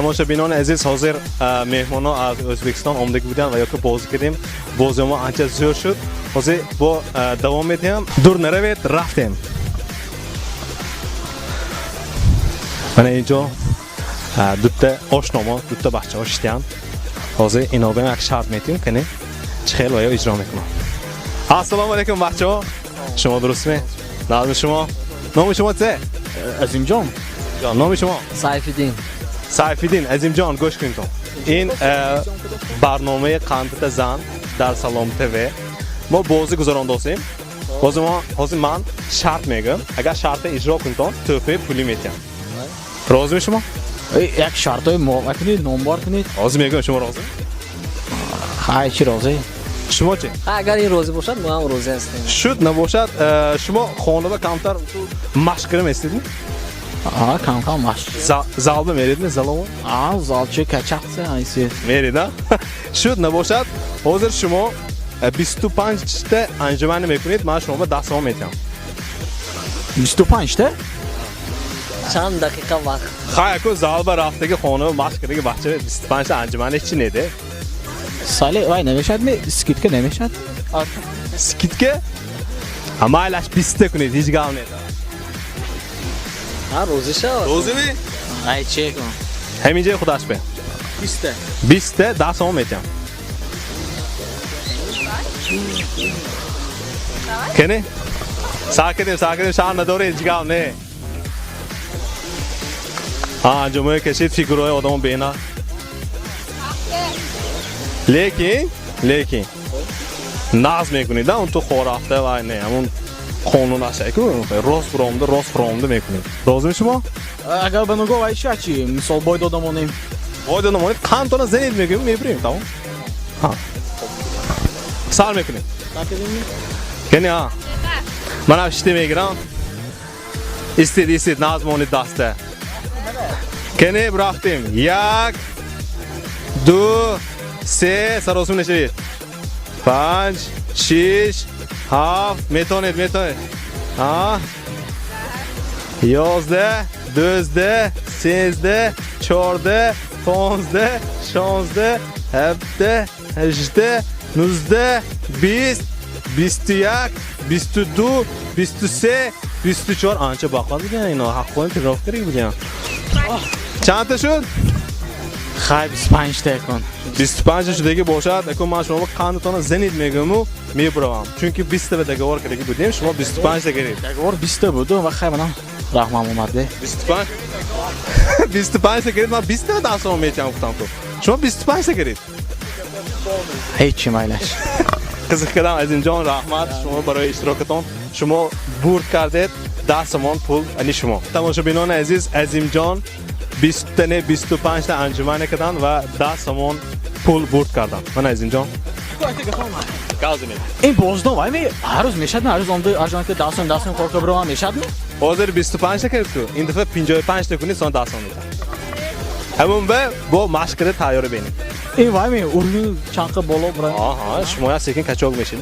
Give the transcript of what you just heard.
Тамошобинони азиз, ҳозир меҳмонҳо аз Ӯзбекистон омадагӣ буданд ва ёки бозӣ кардем. Бозии мо анча зӯр шуд. Ҳозир бо давом медиҳам. Дур наравед, рафтем. Мана инҷо дутта ошномо, дутта бачаҳо шиштиянд. Ҳозир ино як шарт метиҳем, кани чӣ хел ва ё иҷро мекунам. Ассалому алайкум, бачаҳо. Шумо дурустме? Назми шумо? Номи шумо чӣ? Азимҷон. Ҷон, номи шумо? Сайфиддин. Сайфиддин, Азимҷон, гӯш кунедтон. Ин барномаи қандата зан дар Салом ТВ. Мо бозӣ гузарондосем. Ҳозир мо ҳозир ман шарт мегӯям. Агар шарта иҷро кунедтон, тӯҳфаи пулӣ метиҳам. Розими шумо? Як шартҳои мувофиқ кунед, номбар кунед. Ҳозир мегӯям, шумо розӣ? Хай, чӣ розӣ? Шумо чӣ? Агар ин розӣ бошад, мо ҳам розӣ ҳастем. Шуд, набошад, шумо хонава камтар машқ кира местидми? А, кам-кам машқ. Залба меридми, залово? А, залчи качақса, айси. Мерид, а? Шуд, набошад, ҳозир шумо 25 та анҷумане мекунед, ман шумо ба 10 сомон метиҳам. 25 та? Чанд дақиқа вақт? Хай, аку залба рафтаги, хонава машқ кардаги бача 25 та анҷумане ҳеч чи неде. Сали вай намешавад ми? Скидка намешавад? Скидка? Майлаш, 20 та кунед, ҳеҷ гап не. Ҳа, розӣ шав. Розими? Ай, чӣ кун? Ҳамин ҷои худаш бе. 20 та. 20 та 10 сомон метиҳам. Кани? Сар кардем, сар кардем, шаҳр надоред, ҳеҷ гап не. Ҳа, анҷумое кашид, фигураҳои одамо бена. Лекин нағз мекунед, он ту хорафта вай не, ҳамун қонунаш аку, рост фуромда, рост фуромда мекунед. Розими шумо? Агар ба нуго вай ша чӣ? Мисол бой дода монем. Бой дода монед, қандтона занед мегӯем, мебирем, тамом. Ҳа. Сар мекунем. Кани, ҳа. Манам шишта мегирам. Истед, истед, нағз монед даста. Кани, рафтем. Як, ду, се, саросим нашавед. Панҷ, шиш, ҳафт, метавонед, метавонед. Ҳа? 11, 12, 13, 14, 15, 16, 17, 18, 19, 20, 21, 22, 23, 24. Анча бақват будан ино, ҳаққони тренировка кардаги будан. Чандта шуд? Хай, 25 та кун. 25 та шудаги бошад, аку ман шумо қандатона занед мегӯяму мебуравам. Чунки 20 та договор кардаги будем, шумо 25 та кардед. Договор 20 та буд, ва хай манам раҳмам омад. 25 25 та кардед, ман 20 та 10 сомон метиҳам гуфтам ку. Шумо 25 та кардед. Ҳеҷ чӣ, майлаш. Қизиқ кардам, Азимҷон, раҳмат шумо барои иштирокатон. Шумо бурд кардед, 10 сомон пул ани шумо. Тамошобинони азиз, Азимҷон 20 та не, 25 та анҷумане карданд ва 10 сомон пул бурд карданд. Мана, Азимҷон. Гап занед. Ин боздон вай ми ҳар рӯз мешавад, ҳар рӯз омда арҷон ки 10 сом, 10 сом кор кабро мешавад ми? Ҳозир 25 та кард ку. Ин дафъа 55 та кунед, сон 10 сом метиҳам. Ҳамун ба бо машқ карда тайёрӣ бинед. Ин вай ми урми чанқа боло бира. Аҳа, шумо як секин качок мешед.